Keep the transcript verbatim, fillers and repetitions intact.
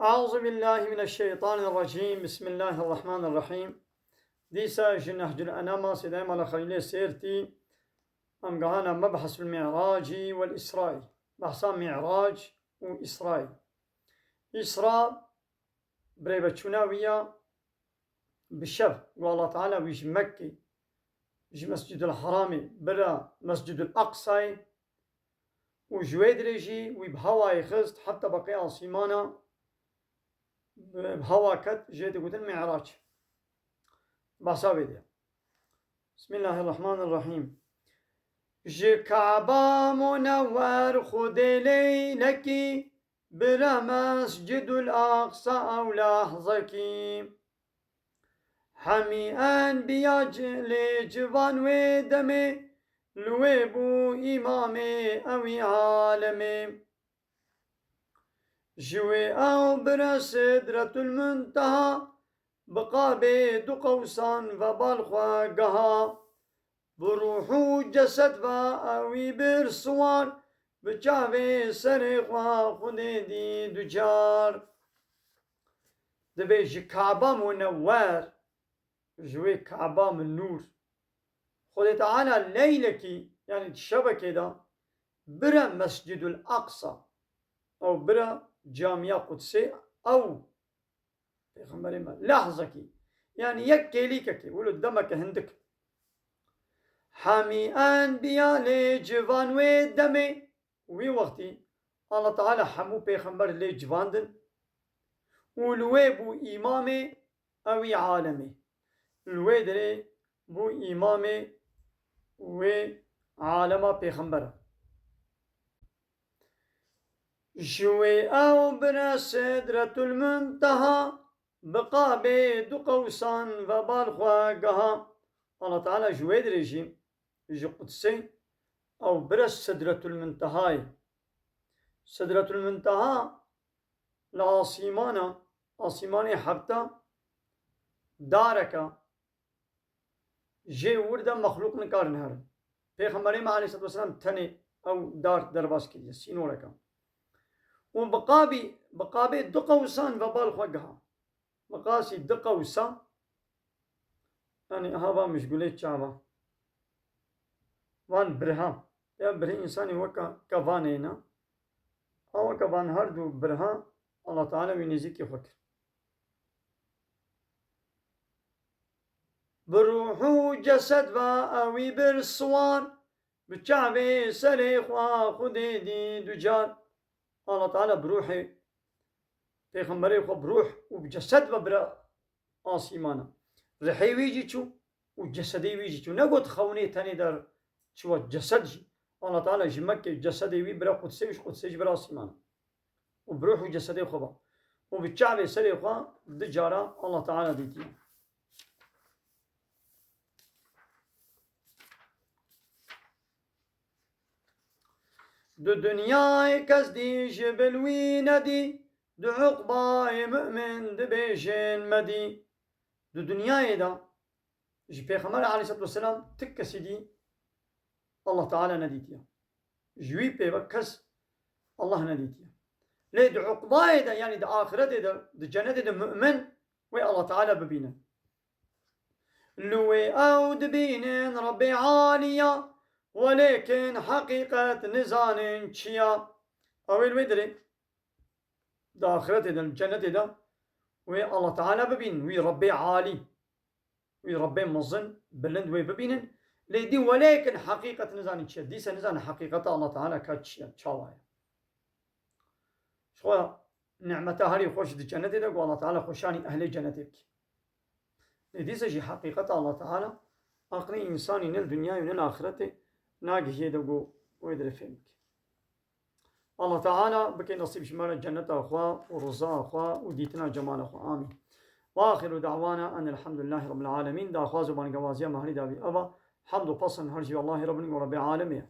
أعوذ بالله من الشيطان الرجيم. بسم الله الرحمن الرحيم. Dîsa ji Nehcul Enama Sêdayê Mala Xelîlê Sêrtî em gehana Mebhesul Mi'racî wel Îsraî. Behsa Mi'rac û Îsraî. Îsra birêveçûna wî ya bi şev ku Allah Teala wî ji Mekkê, ji Mescidul Haramê bira Mescidul Aqsayê û ji wê dirê jî wî bi hewayê xist heta beqê asîmana, bi hewa ket, jê digotin Mi'rac. Behsa wê diya. Bismillahirrahmanirrahîm. Ji Kaba Munewwer Xwedê leylekî, bira Mescidul Aqsa ew lehzekî. Hemî enbiya ci-, lê civan wê demê, li wê bû îmamê ewî alemê. Ji wê ew bira Sidretul Munteha, bi qabê du qewsan ve bal xwe geha. Bi ruh û cesed ve ewî bir siwar, bi çavê serê xwe Xwedê dî du car. Dibê ji Kaba Munewwer, ji wê Kaba min nûr, Xwedê Teala leylekî, yanî di şevekê de, bira Mescidul Aqsa, ew bira Camiya Qudsê, ew Pêxemberê me, lehzekî, yanî yek kêlîkekê, wilo demeke hindik. Hemî enbiya lê civan wê demê, wî wextî Allah Teala hemû pêxember lê civandin û li wê bû îmamê ewî alemê. Li wê dirê bû îmamê wê alema pêxembera. Ji wê ew bira Sidretul Munteha, bi qabê du qewsan ve bal xwe geha. Allah Teala ji wê dirê jî, ji Qudsê, ew bira Sidretul Muntehayê. Sidretul Munteha li asîmana, asîmanê hefta dareke, jê wir de mexlûq nikarin herin. Pêxemberê me aleyhisselatu vesselam tenê ew dar derbas kiriye, sînoreke. Û bi qabî, bi qabê du qewsan ve bal xwe giha. Miqasî du qewsa, yanî aha van mijgulê çava. Van birha. Ya birhê însanê weke kevanê ne. A weke van her du birha Allah Teala wî nêzîkî xwe kir. Bi ruh û cesed ve ewî bir siwar, bi çavê serê xwe Xwedê dî du car. Allah Teala bi ruhê Pêxemberê xwe bi ruh û bi cesed ve bira asîmana. Rihê wî jî çû û cesedê wî jî çû. Negot xewnê tenê de çiwa cesed jî. Allah Teala ji Mekkê cesedê wî bira Qudsê û ji Qudsê jî bira asîmana. Û bi ruh û cesedê xwe ba. Û bi çavê serê xwe du cara Allah Teala dîtiye. Du dinyayê kes dî ji bil wî nedî, du uqbayê mu'min dibêjin medî. Di dinyayê de ji Pêxember aleyhisselatu vesselam ti kesî dî Allah Teala nedîtiye. Ji wî pê ve kes Allah nedîtiye. Lê di uqbayê de, yanî di axiretê de, di cenetê de mu'min wê Allah Teala bibîne. Li wê ew dibînin Rebbê Aliya, welêkin heqîqet nizanin çi ya. Ew ê li wê dirê di axiretê de, li cenetê de wê Allah Teala bibînin, wî Rebbê Alî, wî Rebbê mezin, bilind wê bibînin. Lê dî welêkin heqîqet nizanin çi ye. Dîse nizanin heqîqeta Allah Teala ka çi ye, çawa ye. Ji xwe nimeta herî xweş di cenetê de ku Allah Teala xwe şanî ehlê cenetê bike. Lê dîsa jî heqîqeta Allah Teala aqlê însanî ne li dinyayê û ne li axiretê nagihiyê de ku wê dirê fêm bike. Allah Teala bike nesîb ji me re ceneta xwe û riza xwe û dîtina cemala xwe. Amîn. Ve axiru da'wana enelhamdulillahî rabbil alemîn. Daxwaz û bangewaziya me herî dawî ev e. Hemd û pesn her jî Allahê Rabbin û Rebbê alemê ye.